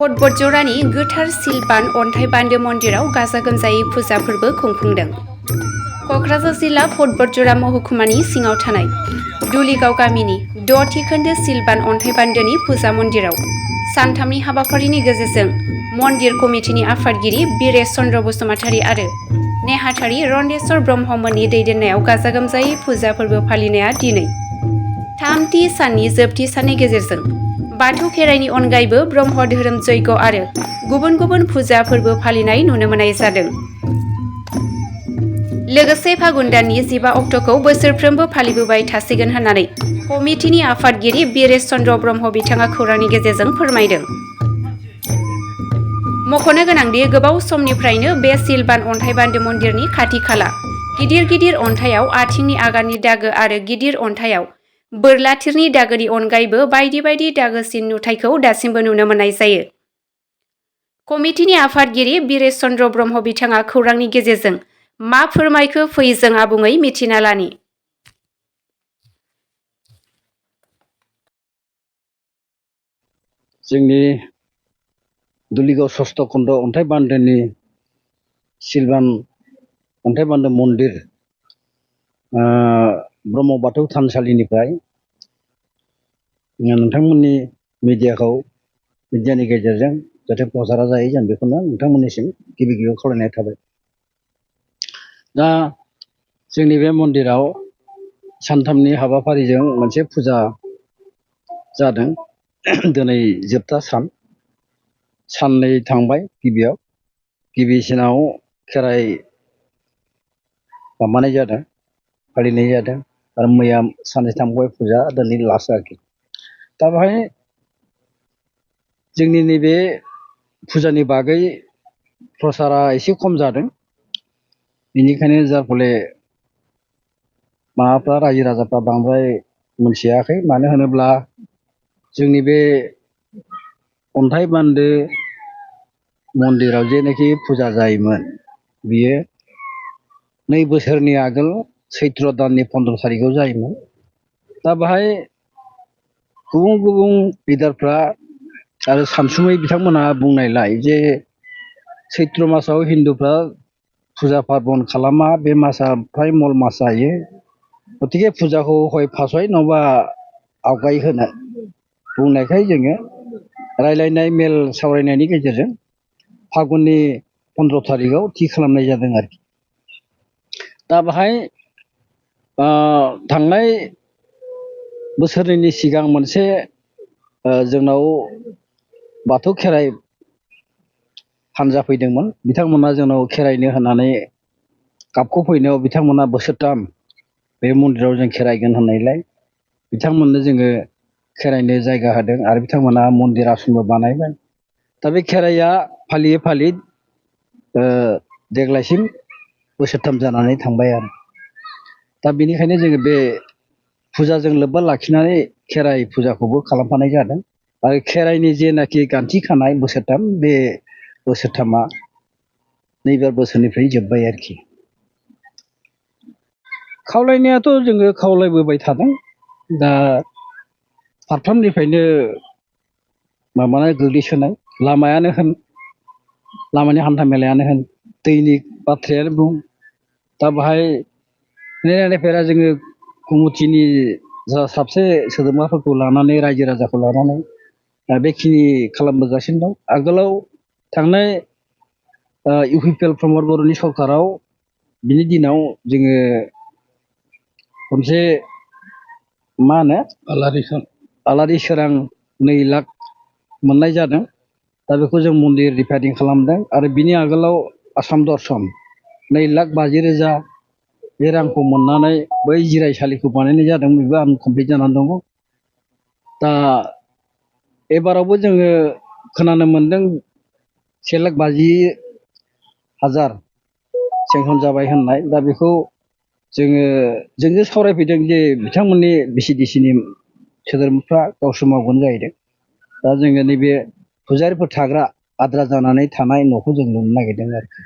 भटबट जरानि गोथार सिलबान अन्थाइ बान्दो मन्दिराव गाजा गोमजायै फुजा फोरबो खुंफुंदों। क'क्राझार जिल्ला भटबट जरा महकुमानि सिङाव थानाय दुलिगाव गामिनि 6थि खोन्दो सिलबान अन्थाइ बान्दोनि फुजा मन्दिराव सानथामनि हाबाफारिनि गेजेरजों मन्दिर कमिटिनि आफादगिरि बिरेश चन्द्र बसुमतारी आरो नेहाथारि रन्देश्वर ब्रह्ममोननि दैदेननायाव गाजा गोमजायै फुजा फोरबो फालिनाया दिनै थामथि साननि जोबथि साननि गेजेरजों बाथौ खेराइनि अनगायैबो ब्रह्म धोरोम जयग आरो गुबुन गुबुन फुजा फोरबो फालिनाय नुनो मोननाय जादों। लोगोसे फागुन दाननि 15 अक्ट'खौ बोसोरफ्रोमबो फालिबोबाय थासिगोन होननानै कमिटिनि आफादगिरि बिरेश चन्द्र ब्रह्म बिथाङा खौरांनि गेजेरजों फोरमायदों। मख'नो गोनांदि गोबाव समनिफ्रायनो बे सिलबान अन्थाइ बान्दो मन्दिरनि खाथि खाला गिदिर गिदिर अन्थाइयाव आथिंनि आगाननि दागो आरो गिदिर अन्थाइयाव बोरला थिरनि दागोनि अनगायैबो बायदि बायदि दागोसिन नुथायखौ दासिमबो नुनो मोननाय जायो। कमिटिनि आफादगिरि बिरेश चन्द्र ब्रह्म बिथाङा खौरांनि गेजेरजों मा फोरमायखो फै जों आबुङै मिथिना लानि। जोंनि दुलिगाव 6 खोन्दो अन्थाइ बान्दोनि सिलबान अन्थाइ बान्दो मन्दिर ब्रह्म बाथौ थानसालिनिफ्राय नोंथांमोननि मिडियानि गेजेरजों जाहाथे प्रसारा जायो जों बेखौनो नोंथांमोननिसिम गिबि गिबियाव खावलायनाय थाबाय। दा जोंनि बे मन्दिराव सानथामनि हाबाफारिजों मोनसे फुजा जादों। दिनै जोबथा साननै थांबाय। गिबिसिनाव खेराइ माबानाय जादों, फालिनाय जादों आरो मैया साननै थांबाय फुजा, दिनै लास्ट आरोखि। दा बेहाय जोंनि नैबे फुजानि बागै प्रसारा एसे खम जादों। बेनिखायनो जाय फले माबाफ्रा रायजो राजाफ्रा बांद्राय मोनथियाखै। मानो होनोब्ला जोंनि बे अन्थाइ बान्दो मन्दिराव जेनाखि फुजा जायोमोन बियो 2 बोसोरनि आगोल सैत्र दाननि 15 थारिखआव जायोमोन। दा बेहाय गुबुन गुबुन लिडारफ्रा आरो सानसुमै बिथांमोनहा बुंनायलाय जे सैत्र मासाव हिन्दुफ्रा फुजा पार्बन खालामा, बे मासा फ्राय मल मास जायो। गतिके फुजाखौ हय फासय नङाबा आवगाय होनो बुंनायखाय जोङो रायलायनाय मेल सावरायनायनि गेजेरजों फागुननि 15 थारिखआव थि खालामनाय जादों आरोखि। दा बेहाय थांनाय बोसोरनैनि सिगां मोनसे जोंनाव बाथौ खेराइ हानजा फैदोंमोन। बिथांमोना जोंनाव खेराइनो होननानै गाबख' फैनायाव बिथांमोना बोसोरथाम बे मन्दिराव जों खेराइगोन होननायलाय बिथांमोननो जोङो खेराइनो जायगा होदों आरो बिथांमोना मन्दिर आसनबो बानायबाय। दा बे खेराइया फालियै फालियै देग्लायसिम बोसोरथाम जानानै थांबाय आरो। दा बेनिखायनो जोङो बे फुजाजों लोब्बा लाखिनानै खेराइ फुजाखौबो खालामफानाय जादों आरो खेराइनि जेनाखि गान्थि खानाय बोसोरथाम, बे बोसोरथामा नैबे बोसोरनिफ्राय जोब्बाय आरोखि। खावलायनायाथ' जोङो खावलायबोबाय थादों। दा फारफ्रोमनिफ्रायनो माबानाय गोग्लैसोनाय लामायानो होन, लामानि हान्था मेलायानो होन, दैनि बाथ्रायानो बुं, दा बेहाय नायफेरा जोङो कमिटिनि जा साबसे सोद्रोमाफोरखौ लानानै रायजो राजाखौ लानानै बेखिनि खालामबोगासिनो दं। आगोलाव थांनाय UPPL प्रमद बर'नि सरकाराव बिनि दिनाव जोङो खनसे मा होनो आलारि सोरां 2 लाख मोननाय जादों। दा बेखौ जों मन्दिर रिपेयारिं खालामदों आरो बिनि आगोलाव आसाम दर्शन 2,50,000 बे रांखौ मोननानै बै जिरायसालिखौ बानायनाय जादों। बेबो आनकमप्लिट जानानै दङ। दा एबारावबो जोङो खोनानो मोनदों 1,50,000 सेंसन जाबाय होननाय। दा बेखौ जोंजों सावरायफैदों जे बिथांमोननि VCDCनि सोद्रोमाफ्रा गावसोर मावगोन जाहैदों। दा जोङो नैबे फुजारिफोर थाग्रा आद्रा जानानै थानाय न'खौ जों लुनो नागिरदों आरोखि।